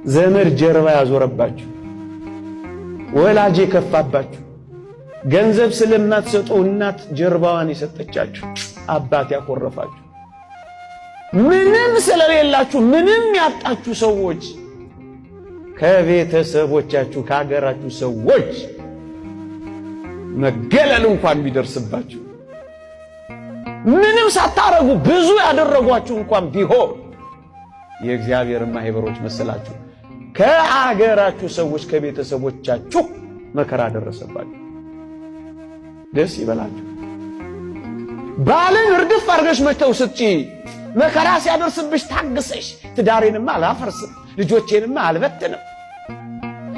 ዘመድ ጀርባ ያዞረባችሁ፣ ወላጅ የከፋባችሁ፣ ገንዘብ ስለማትሰጡ እናት ጀርባዋን የሰጠቻችሁ፣ አባት ያኮረፋችሁ፣ ምንም ስለሌላችሁ ምንም ያጣችሁ ሰዎች ከቤተሰቦቻችሁ ከሀገራችሁ ሰዎች መገለል እንኳን ቢደርስባችሁ፣ ምንም ሳታረጉ ብዙ ያደረጓችሁ እንኳን ቢሆን የእግዚአብሔር ማህበሮች መሰላችሁ። ከአገራችሁ ሰዎች ከቤተሰቦቻችሁ መከራ ደረሰባችሁ፣ ደስ ይበላችሁ። ባልን እርግፍ አድርገሽ መተው ስትጪ መከራ ሲያደርስብሽ ታግሰሽ ትዳሬንማ አላፈርስም ልጆቼንማ አልበትንም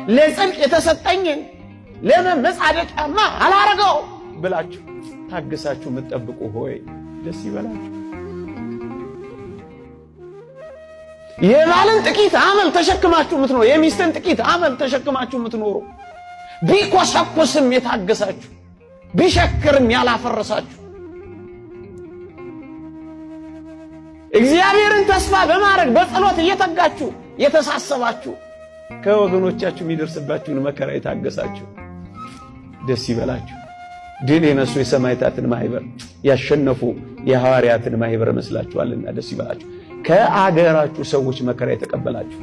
ለጽድቅ የተሰጠኝን ለመመጻደቂያማ አላረገው ብላችሁ ታግሳችሁ የምትጠብቁ ሆይ ደስ ይበላችሁ። የባልን ጥቂት አመል ተሸክማችሁ የምትኖሩ፣ የሚስትን ጥቂት አመል ተሸክማችሁ የምትኖሩ፣ ቢኮሰኩስም የታገሳችሁ፣ ቢሸክርም ያላፈረሳችሁ፣ እግዚአብሔርን ተስፋ በማድረግ በጸሎት እየተጋችሁ የተሳሰባችሁ፣ ከወገኖቻችሁ የሚደርስባችሁን መከራ የታገሳችሁ ደስ ይበላችሁ። ድል የነሱ የሰማዕታትን ማህበር ያሸነፉ የሐዋርያትን ማህበር መስላችኋልና ደስ ይበላችሁ። ከአገራችሁ ሰዎች መከራ የተቀበላችሁ